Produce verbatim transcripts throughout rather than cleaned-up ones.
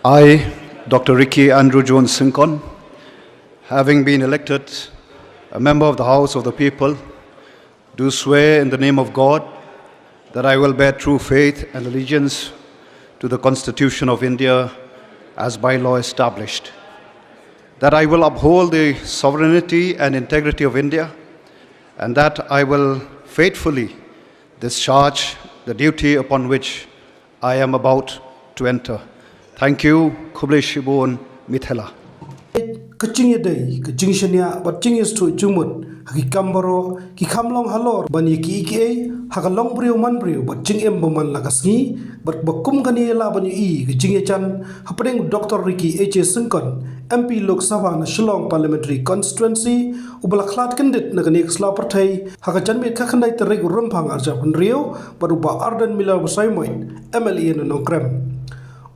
I, Doctor Ricky Andrew Jones Syngkon, having been elected a member of the House of the People, do swear in the name of God that I will bear true faith and allegiance to the Constitution of India as by law established, that I will uphold the sovereignty and integrity of India, and that I will faithfully discharge the duty upon which I am about to enter. Thank you. Khublei shibun, Mithela. Ka jingïadei, ka jingshaniah bad jingïasngewthuh jingmut ha ki kam baroh ki kham long halor ban ïa kiei kiei ha ka longbriew manbriew bad jingim bymman la ka sngi, bad ba kum kane lah ban ïohi ka jingïajan hapdeng u Doctor Ricky A J Syngkon, M P Lok Sabha na Shillong Parliamentary Constituency, uba la khlad kyndit na kane ka sla pyrthei ha ka janmiet khatkhyndai tarik u Rymphang arhajar arphew hynriew, bad u Bah Ardent Miller Basaiawmoit, M L A na Nongkrem.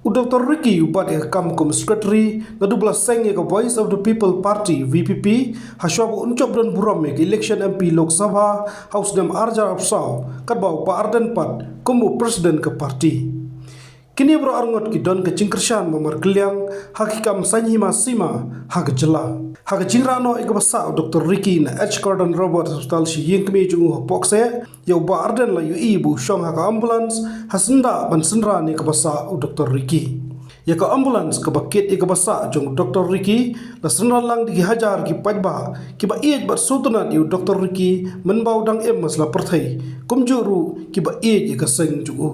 U Doctor Ricky u bat ïa ka kam kum Secretary naduh ba la seng ïa ka Voice of the People Party, V P P, hashwa ba un jop don burom ïa ka election M P Lok Sabha ha u snem arhajar arphew saw, katba u Bah Ardent pat kum u President ka party. Kine baroh arngut ki don ka jingkyrshan ba markylliang ha ki kam saiñ hima sima ha ka jylla. Ha ka jingrah noh ïa kaba sah u Doctor Ricky na H Cordon Roberts Hospital sha ïing kmie jong u hapoh kseh, ïa u Bah Ardent la ïohi ba u shong ha ka ambulance ha syndah ban synran ïa kaba sah u Doctor Ricky. Ïa ka ambulance kaba kit ïa kaba sah jong u Doctor Ricky la synran lang da ki hajar ki paidbah kiba ïeit bad sngewtynnat ïa u Doctor Ricky mynba u dang im ha sla pyrthei, kumjuh ruh kiba ïeit ïa ka seng jong u.